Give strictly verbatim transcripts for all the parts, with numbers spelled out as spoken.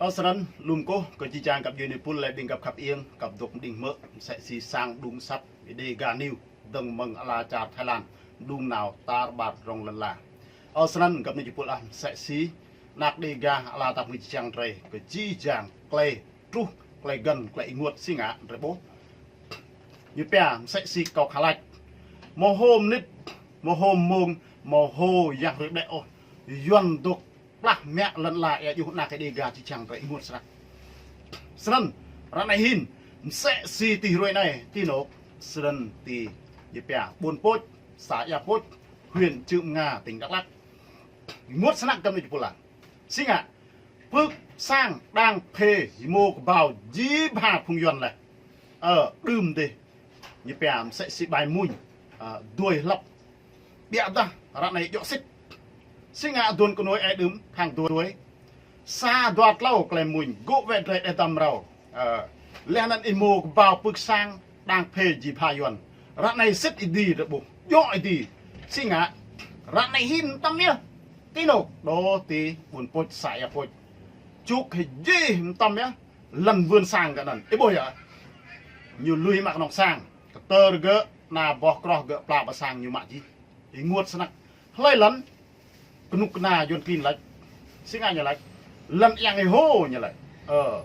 Ơ, snăn lŏm kơkuh kơ jih jang găp djuê nipul lĕ ƀing găp khăp iêng, găp dôk mđing hmư̆, msĕ si sang đŭng asăp Êđê Ga News, dơ̆ng mơ̆ng ala čar Thái Lan, đŭng nao tar ƀar rŏng lăn ala. Ơ, snăn găp djuê nipul ah, msĕ si anak Êđê Ga ala tap ngui čiăng drei, kơ jih jang klei truh, klei găn, klei ênguôt si ngă drei ƀuh. Ñu pia msĕ si kâo khă lač. Mơ̆ hŏ mnĭt, mơ̆ hŏ mông, mơ̆ hŏ yang hrui ƀlĕ ôh, Yuăn dôk plah mă lăn ala ia juh anak Êđê Ga či čiăng drei ênguôt snăk. Snăn, ră anei hĭn, msĕ si ti hruê anei, ti anôk, snăn ti ñu pia ƀuôn Pôč, xã Ia Pôč, huyện Cư M'gar, tỉnh Đắk Lắk. Ênguôt snăk găp djuê nipul ah. Si ngă, pưk sang đang phê êmô kơbao jih bha phung Yuăn leh. Ơ, đưm dih. Ñu pia msĕ si ƀai muñ, ơ, dui hlăp. Ƀiădah ră anei djŏ sĭt. Si ngă aduôn kơnuih ơi đưm khăng dui. Sa dua tlâo klei muñ, gŏ wĕ drei đeh dăm râo. Ơ, leh anăn êmô kơbao pưk sang đang phê jih bha Yuăn. Ră anei sĭt êdi drei ƀuh, djŏ êdi. Si ngă, ră anei hĭn mtam yơh. Ti anôk, đô ti ƀuôn Pôč xã Ia Pôč. Čuk hĭ jih mtam yơh, lăn vườn sang gơ̆ anăn. Ih ƀuh yơh. Ñu lui mă knŏng sang, kơtơr gơ̆, ană boh kroh gơ̆ pla ƀă sang ñu mă jih. Ênguôt snăk. Hlơi lăn, kơnuk kơna Yuăn klin lač. Si ngă ñu lač. Lăn Yang Êhô ñu lač. Ơ.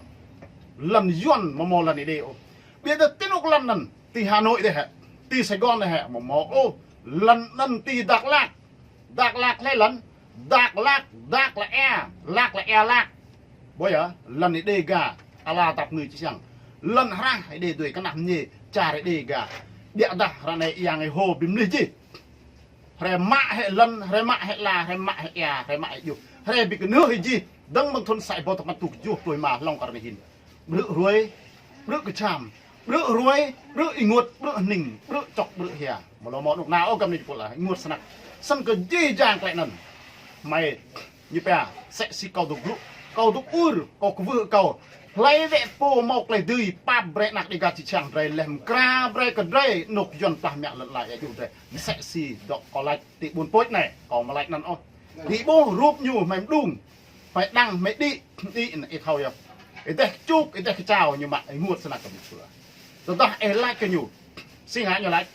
Lăn Yuăn mơ̆ mâo lăn Êđê ôh. Ƀiădah ti anôk lăn anăn, ti Hà Nội dih hĕ, ti Sài Gòn dih hĕ, mơ̆ mâo ôh. Lăn anăn ti Dak Lak. Dak Lak hlơi lăn. Dak Lak, Dak lĕ ia, Lak lĕ ia Lak. Ƀuh yơh, lăn Êđê Ga, ala tap ngui či čiăng. Lăn hrah Êđê dui kơnah mñê, čar Êđê Ga. Ƀiădah ră anei Yang Êhô bi mlih jih. Hrơi mă hĕ lăn, hrơi mă hĕ ala, hrơi mă hĕ ia, hrơi mă hĕ juh. Hrơi bi kơnưh hĭ jih, dơ̆ng mơ̆ng thŭn sa êbâo dua păn êtuh kjuh pluh êma hlŏng kơ ră anei hĭn. Ƀrư̆ hruê, ƀrư̆ kơčăm, ƀrư̆ hruê, ƀrư̆ ênguôt, ƀrư̆ hning, ƀrư̆ čŏk, ƀrư̆ hia. Mơ̆ lŏ mâo anôk nao ôh găp djuê nipul ah, ênguôt snăk. Snăn kơ jih jang klei anăn. Hmei ñu pia, msĕ si kâo dôk blŭ, kâo dôk ur, kâo kwưh kâo. Hlei wĕ pô mâo klei dưi, pap brei anak Êđê Ga či čiăng drei leh mkra brei kơ drei, anôk Yuăn plah mă lăn ala ia juh drei. Msĕ si dŏ kâo lač ti ƀuôn Pôč anei, kâo amâo lač anăn ôh. Ih ƀuh rup ñu hmei mđung, hmei đăng, hmei đĭ, đĭ anăn ih thâo yơh. Ih deh čuk, ih deh kơčao ñu mă, ênguôt snăk kơ ƀing pô. Tơdah ih lač kơ ñu. Si ngă ñu lač.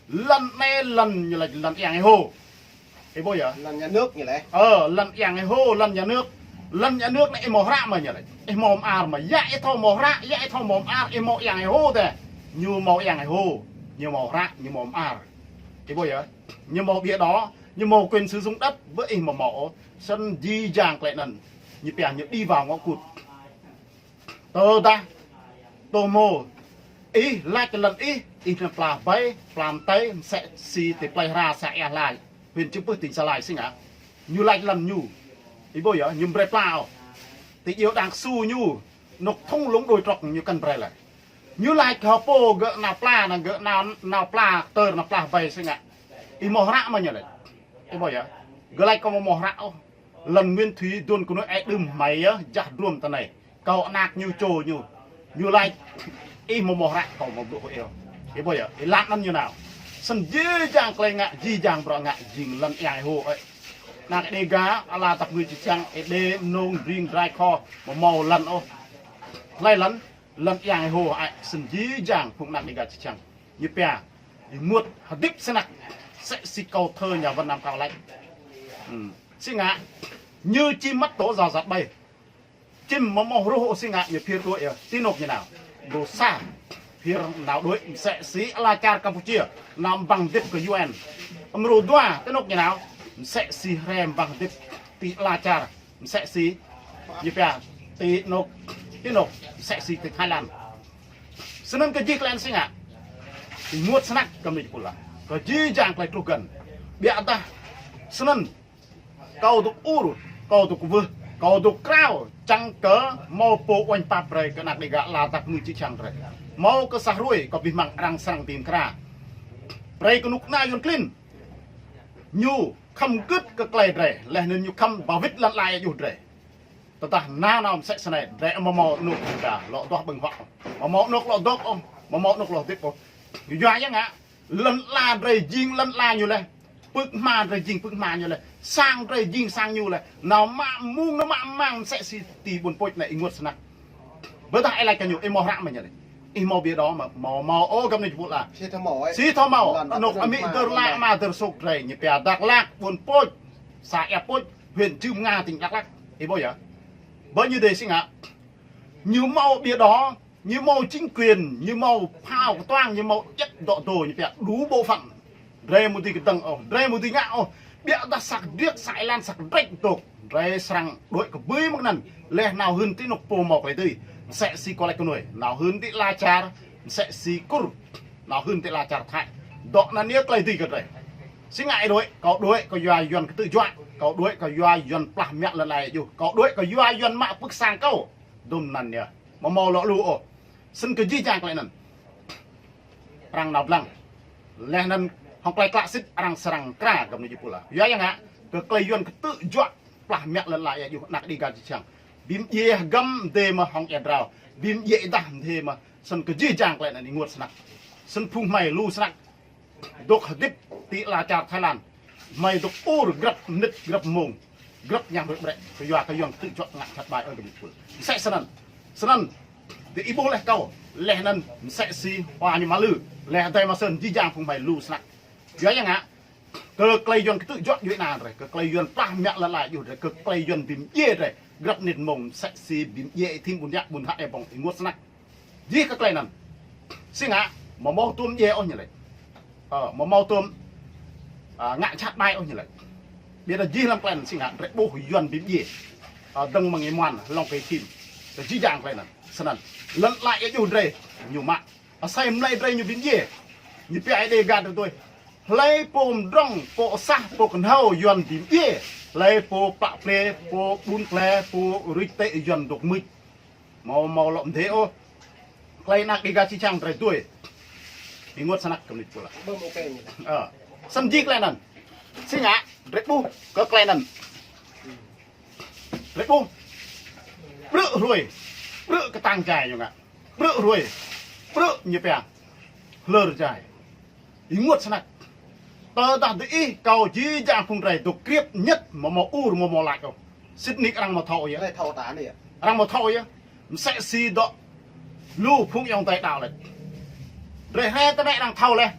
Lăn anei lăn ñu lač lăn Yang Êhô. Ih ƀuh yơh. Lăn nhà nước ñu lač. Ơ, lăn Yang Êhô, lăn nhà nước. Lăn nhà nước anei ih mâo hră mơ̆ ñu lač. Ih mâo mơar mơ̆. Yă ih thâo mâo hră, yă ih thâo mâo mơar, ih mâo Yang Êhô dih. Ñu mâo Yang Êhô. Ñu mâo hră, ñu mâo mơar. Ih ƀuh yơh. Ñu mâo bia đỏ, ñu mâo quyền sử dụng đất, ƀiădah ih mâo mâo ôh. Snăn jih jang klei anăn. Ñu pia ñu đi vào ngõ cụt. Tơdah, tơhmô, ih lač lăn ih, ih nao pla ƀai, pla mtei, msĕ si ti plei hra xã Ia Hlai, huyện Chư Pưh, tỉnh Gia Lai si ngă. Ñu lač lăn ñu. Ih ƀuh yơh, ñu amâo brei pla ôh. Ti djiêu đang su ñu, anôk thŭng lông đôi trŏk ñu kăn brei leh. Ñu lač kơ pô gơ̆ nao pla, nao gơ̆ nao, nao pla, tơr nao pla ƀai si ngă. Ih mâo hră mơ̆ ñu lač. Ih ƀuh yơh. Gơ̆ lač kâo amâo mâo hră ôh. Lăn Nguyễn Thúy aduôn kơnuih ơi đưm hmei yơh, jah druôm ti anei. Kâo anak ñu čô ñu. Ñu lač, ih amâo mâo hră kâo amâo blŭ hŏng ih ôh. Ih ƀuh yơh, ih lăn anăn ñu nao. Snăn jih jang klei ngă, jih jang bruă ngă, jing lăn Yang Êhô ơi. Anak Êđê Ga, ala tap ngui či čiăng, Êđê, Mnông, Mring, Drai, Kho, amâo mâo lăn ôh. Hlei lăn, lăn Yang Êhô ơi, snăn jih jang phung anak Êđê Ga či čiăng. Ñu pia, ênguôt hơdip snăk, msĕ si câu thơ nhà văn Nam Cao lač. Ư. Si ngă, ñu či măt tŏ zao zat ƀai. Čim mơ̆ mâo hruh ôh si ngă ñu phiơr đuaĭ yơh, ti anôk ñu nao. Mrô sa, phiơr nao đuaĭ, msĕ si ala čar Campuchia, nao ƀăng hơdip kơ U N. Mrô dua, ti anôk ñu nao, msĕ si hrăm ƀăng hơdip ti ala čar, msĕ si, ñu pia, ti anôk, ti anôk, msĕ si ti Thái Lan. Snăn kơ jih klei anăn si ngă. Ênguôt snăk kơ mĭt pula. Kơ jih jang klei truh găn. Ƀiădah, snăn, kâo dôk ur, kâo dôk wơh, kâo dôk krao, čang kơ mâo pô uănh pap brei kơ anak Đêga ala tap ngui či čiăng drei. Mâo kơ sa hruê, kâo bi hmăng arăng srăng bi mkra. Brei kơnuk kơna Yuăn klin. Ñu khăm gưt kơ klei drei, leh anăn ñu khăm ba wĭt lăn ala ia juh drei. Tơdah nao nao msĕ snei, drei amâo mâo anôk Đêga, lŏ duah ƀơ̆ng huă. Amâo mâo anôk lŏ dôk ôh, amâo mâo anôk lŏ hơdip ôh. Yua ya ngă, lăn ala drei jing lăn ala ñu leh. Pưk hma drơi jing pưk hma ñu lĕ. Sang drơi jing sang ñu lĕ. Nao mă mung nao mă mang msĕ si ti ƀun pôč anai ih ngôt snăk. Ƀôdah ih laĭ kơ ñu, ih hmâo hră mơ̆ ñu lĕ. Ih hmâo bia đỏ mơ̆, hmâo hmâo ôh găp anai jơpul ah. Si thâo hmâo ôh. Si thâo hmâo. Anôk amĭ dơr lă ama dơr sôk drơi ñu pia Dak Lak, ƀun pôč, să Ia Pôč, huyện Chư Mnga, tỉnh Đắk Lắk. Ih ƀuh yơh. Ƀơi ñu dêh si ngă. Ñu hmâo bia đỏ, ñu hmâo chính quyền, ñu hmâo phao kơtuang, ñu hmâo iĕt dŏ dô, ñu pia đủ bộ phận. Drơi hmâo dưi kơdơ̆ng ôh, drơi hmâo dưi ngă ôh. Ƀiădah să kơdriăk, să êlan, să kơdrĕč dôk. Drơi srăng đuaĭ kơ ƀơi mơ̆ng anăn. Laih nao hưn ti anôk pô hmâo tơlơi dưi. Msĕ si kâo laĭ kơ nuê. Nao hưn ti ala čar, msĕ si Kur. Nao hưn ti ala čar Thái. Dŏ anăn yơh tơlơi dưi kơ drơi. Si ngă ih đuaĭ, kâo đuaĭ kơ yua Yuăn kơtư̆ juă. Kâo đuaĭ kơ yua Yuăn plah mă lŏn ala ih djuh. Kâo đuaĭ kơ yua Yuăn mă pưk sang kâo. Dŭm anăn yơh. Hmâo hmâo lŏ lu ôh. Snăn kơ jih jang tơlơi anăn. Arăng nao dlăng. Laih anăn hŏng tơlơi klă sĭt arăng srăng kra găp anai jơpul ah. Yua yang ngă, kơ tơlơi Yuăn kơtư̆ juă plah mă lŏn ala ih djuh anak Đêga čih čhiăng. Bi mdjiê hơgăm mdê mơ̆ hŏng ia drao. Bi mdjiê ih dah mdê mơ̆. Snăn kơ jih jang tơlơi anăn ih ngôt snăk. Snăn phung hmei lu snăk. Dôk hơdip ti ala čar Thái Lan. Hmei dôk ur grăp mnĭt grăp mông. Grăp ñang rơ̆k brĕ. Kơ yua kơ Yuăn kơtư̆ juă ngă čăt ƀai ơi gơmơi pul. Msĕ snăn. Snăn. Dêh ih ƀuh laih kâo. Laih anăn msĕ si hua ñu mă lư. Laih adai mă sơ̆n jih jang phung hmei lu snăk. Yua yang ngă. Kơ tơlơi Yuăn kơtư̆ juă djuai ania drơi. Kơ tơlơi Yuăn plah mă lŏn ala ih djuh drơi. Kơ tơlơi Yuăn bi mdjiê drơi. Grăp mnĭt mông msĕ si bi mdjiê ih thim ƀun yă ƀun hă ih ƀơ̆ng ih ngôt snăk. Jih kơ tơlơi anăn. Si ngă, hmâo hmâo tuôm djiê ôh ñu lĕ. Ơ, hmâo hmâo tuôm, a, ngă čăt ƀai ôh ñu lĕ. Ƀiădah jih lăm tơlơi anăn si ngă, drơi ƀuh Yuăn bi mdjiê. Ơ, dơ̆ng mơ̆ng ih muăn, hlŏng kơ ih thim. Kơ jih jang tơlơi anăn. Snăn. Lŏn ala ih djuh drơi, ñu mă. Asei mlei drơi ñu bi mdjiê. Ñu pia ih Đêga drơi tui. Hlơi pô mdrŏng, pô sah, pô kơnhâo Yuăn bi mdjiê. Hlơi pô plă ple, pô ƀun ple, pô rưč tĕ Yuăn dôk mưč. Hmâo hmâo lŏ mdê ôh. Tơlơi anak Đêga čih čhiăng drơi tui. Ih ngôt snăk găp anai jơpul ah. Ơ. Snăn jih tơlơi anăn. Si ngă, drơi ƀuh, kơ tơlơi anăn. Drơi ƀuh. Brư̆ hruê. Brư̆ kơtang jai ñu ngă. Brư̆ hruê. Brư̆ ñu pia. Hlơr jai. Ih ngôt snăk. Tơdah dêh ih kâo jih jang phung drơi dôk kriêp ñĕt hmâo hmâo ur hmâo hmâo lač ôh. Sĭt nik arăng hmâo thâo yơh. Arăng hmâo thâo yơh. Msĕ si dŏ lu phung ayŏng adơi đaŏ lač. Drơi hre tơ anai arăng thâo laih.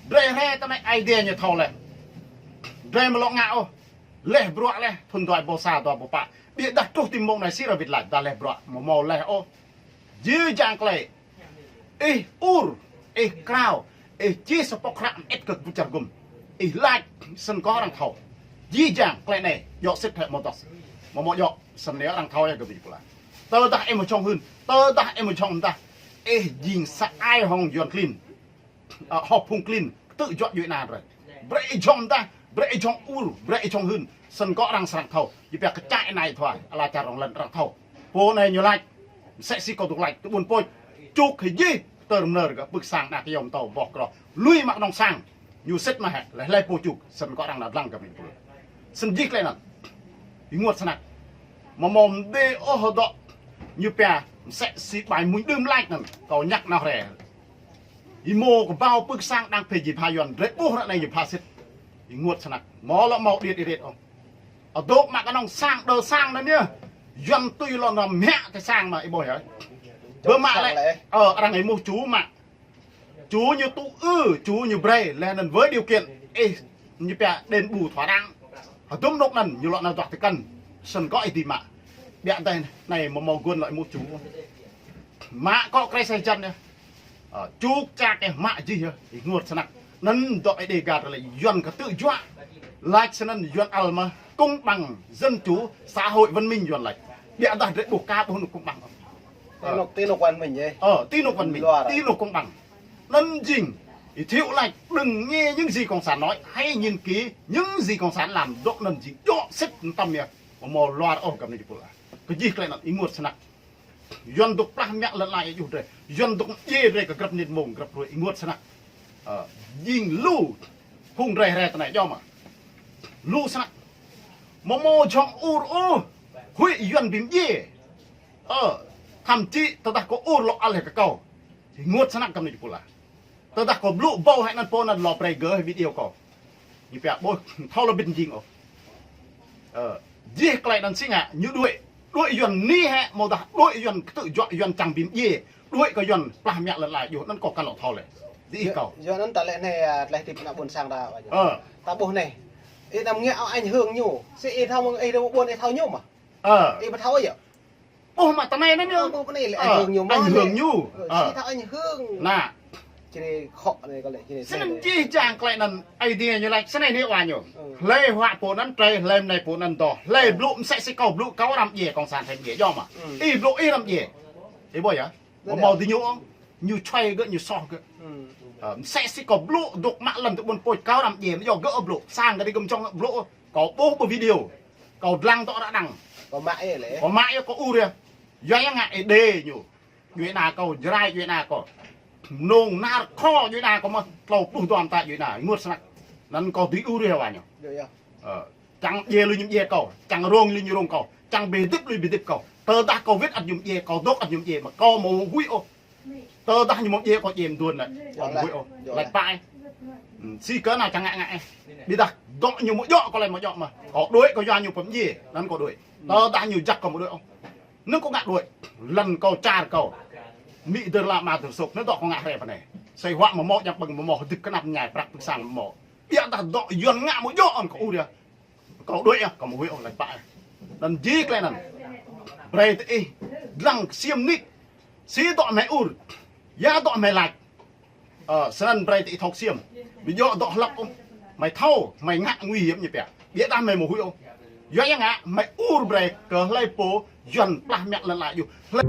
Drơi hre tơ anai Aê Diê ñu thâo laih. Drơi hmâo lŏ ngă ôh. Laih bruă laih thŭn dua êbâo sa dua êbâo pă. Ƀiădah truh ti mông anai si rơwĭt lač dah laih bruă hmâo hmâo laih ôh. Jih jang tơlơi. Ih ur, ih krao, ih čih sa pŏk hră mơĭt kơ kơkuh čar gŭm. Ih lač, snăn kơ arăng thâo. Jih jang tơlơi anai, djŏ sĭt hĕ hmâo tŏ. Hmâo hmâo djŏ, snăn yơh arăng thâo yơh gơmơi pul ah. Tơdah ih hmâo jhŏng hưn, tơdah ih hmâo jhŏng mdah. Ih jing sa ai hŏng Yuăn klin. Ơ, hŏng phung klin, kơtư̆ juă djuai ania drơi. Brơi ih jhŏng mdah, brơi ih jhŏng ur, brơi ih jhŏng hưn. Snăn kơ arăng srăng thâo. Ñu pia kơčăk anai thua, ala čar rŏng lŏn arăng thâo. Pô anai ñu lač. Msĕ si kâo dôk lač, ti ƀun pôč. Čuk hĭ jih, tơr mnơr gah pưk sang anak yom tâo boh kroh. Lui mă kơnơ̆ng sang. Ñu sĭt mă hĕ, laih laih pô čuk, snăn kơ arăng nao dlăng găp anai jơpul. Snăn jih tơlơi anăn. Ih ngôt snăk. Hmâo hmâo mdê ôh dŏ. Ñu pia, msĕ si ƀai mŭn đưm lač anăn. Kâo ñăk nao hre. Ih hmâo kơƀâo pưk sang đang phe ji pha Yuăn. Drơi ƀuh ră anai ñu pha sĭt. Ih ngôt snăk. Hmâo lŏ hmâo điêt điêt ôh. Adôk mă kơnơ̆ng sang, đơ sang anăn yơh. Yuăn tui lŏ nao mă tơ sang mă ih ƀuh yơh. Bơ mă lĕ. Ơ, arăng ih hmâo ču mă. Ču ñu tŭ ư, ču ñu brơi, laih anăn với điều kiện, ih, ñu pia đền bù thỏa đáng. Hơdôm anôk anăn, ñu lŏ nao duah tơkăn, snăn kơ ih dưi mă. Ƀiădah anai hmâo hmâo guôn lŏ ih hmâo ču. Mă kơ krei sa jăn yơh. Ơ, čuk čak ih mă jih yơh, ih ngôt snăk. Anăn dŏ ih Đêga drơi lač Yuăn kơtư̆ juă. Lač snăn Yuăn ăl mơ̆ công bằng, dân chủ, xã hội văn minh Yuăn lač. Ƀiădah drơi ƀuh ka ƀuh anôk công bằng. Ti anôk, ti anôk văn minh yơh. Ơ, ti anôk văn minh, ti anôk công bằng. Anăn jing, ih Thiệu lač đừng nghe những gì cộng sản nói, hãy nhìn kỹ những gì cộng sản làm. Dŏ anăn jing djŏ sĭt mơtam yơh. Hmâo hmâo luar ôh găp anai jơpul ah. Kơ jih tơlơi anăn ih ngôt snăk. Yuăn dôk plah mă lŏn ala ih djuh drơi. Yuăn dôk mdjiê drơi kơ grăp mnĭt mông grăp hruê ih ngôt snăk. Ơ, jing lu phung drơi hre tơ anai djŏ mă. Lu snăk. Hmâo hmâo jhŏng ur ôh. Huĭ Yuăn bi mdjiê. Ơ, thậm chí tơdah kâo ur lŏ ăl hĕ kơ kâo. Ih ngôt snăk găp anai jơpul ah. Tơdah kâo blŭ ƀâo hĕ anăn pô anăn lŏ brơi gơ̆ hĕ video kâo. Ñu pia ƀuh thâo lŏ ƀing jing ôh. Ơ, jih tơlơi anŭn sĭt ngă, ñu đuaĭ. Đuaĭ Yuan ni hĕ, mơ̆ dah đuaĭ Yuan kơtư̆ juă Yuan čang ƀing djai. Đuaĭ kơ Yuan plah mă lŏn ala yơh, anŭn kâo kăn lŏ thâo lĕ. Dih kâo. Yuan anŭn ta lĕ anai, a, tơlơi hơdip ană ƀôn sang ta. Ơ. Ta ƀuh anai. Ih anăm ngă ao ảnh hưởng ñu. Sĭt ih thâo mơ̆ng ih dŏ ƀôn ih thâo ñu mơ̆. Ơ. Ih ƀu thâo yơh. Ơ, mă tơ anai anŭn yơh. Ơ, ƀu anai lĕ, ơ, ảnh hưởng ñu mơ̆ lĕ. Ơ, sĭt thâo ảnh hưởng. Anai. Čih khŏ anai kâo lĕ, čih anai. Snăn jih jang tơlơi anŭn Aê Diê ñu laĭ, snăn anai wa ñu. Hlơi huă pô anŭn trei, hlơi mơnai pô anŭn dŏ. Hlơi blŭ mơsĕ si kâo blŭ kâo răm djai, kông san răm djai, yơh mă. Ih blŭ ih răm djai. Ih ƀuh yơh. Mơ̆ mâo dih ñu, ñu čuai gơ̆, ñu soh gơ̆. Ơ, mơsĕ si kâo blŭ, dŏ mă lŏn tơ ƀôn pôč kâo răm djai, yơh gơ̆ blŭ, sang kơ dih gơ̆m čong blŭ. Kâo ƀuh ƀơi video. Kâo dlăng dŏ ră đang. Kâo mă yơh lĕ. Kâo mă yơh kâo ur yơh. Yua yang ngă ih đe ñu. Djuai ană kâo, Jrai djuai ană kâo. Mơnơ̆ng nar kho djuai ană kâo mơ̆, tlâo pluh dua mơta djuai ană, ih mŭt snăk. Anŭn kâo dưi ur yơh wa ñu. Ơ, čang djai lui ñu djai kâo, čang rông lui ñu rông kâo, čang bĕ hơdip lui bĕ hơdip kâo. Tơdah kâo wĭt ăt ñu djai, kâo dŏ ăt ñu djai, mơ̆ kâo mơ̆ huĭ ôh. Tơdah ñu mơ̆ djai kâo djai mơduôn lĕ, kâo mơ̆ huĭ ôh. Laĭ pă ih. Hm, si kơ anai čang ngă ngă ih. Ƀiădah dŏ ñu mơ̆ djŏ kâo lĕ mơ̆ djŏ mơ̆. Kâo đuaĭ kơ yua ñu pơm djai, anŭn kâo đuaĭ. Tơdah ñu jak kâo mơ̆ đuaĭ ôh. Anŭn kâo ngă đuaĭ. Lŏn kâo čar kâo. Amĭ dơr la ama dơr sôk, anŭn dŏ kâo ngă hrĕ pơ anai. Sĭt huă mơ̆ mâo jang ƀơ̆ng mơ̆ mâo hơdip kơnap mơñai prăk pơkơsang mơ̆ mâo. Ƀiădah dŏ Yuan ngă mơ̆ djŏ anŭn kâo ur yơh. Kâo đuaĭ yơh, kâo mơ̆ huĭ ôh laĭ pă ih. Anŭn jih tơlơi anŭn. Brơi tơ ih dlăng ksiêm nik. Si dŏ mơ̆ ur. Ya dŏ mơ̆ laĭ. Ơ, snăn brơi tơ ih thâo ksiêm. Ƀu djơ̆ dŏ hlăp ôh. Mơi thâo, mơi ngă nguy hiểm ñu pia. Ƀiădah mơi mơ̆ huĭ ôh. Yua yang ngă, mơi ur brơi kơ hlơi pô Yuan plah mă lŏn ala yơh. Hlơi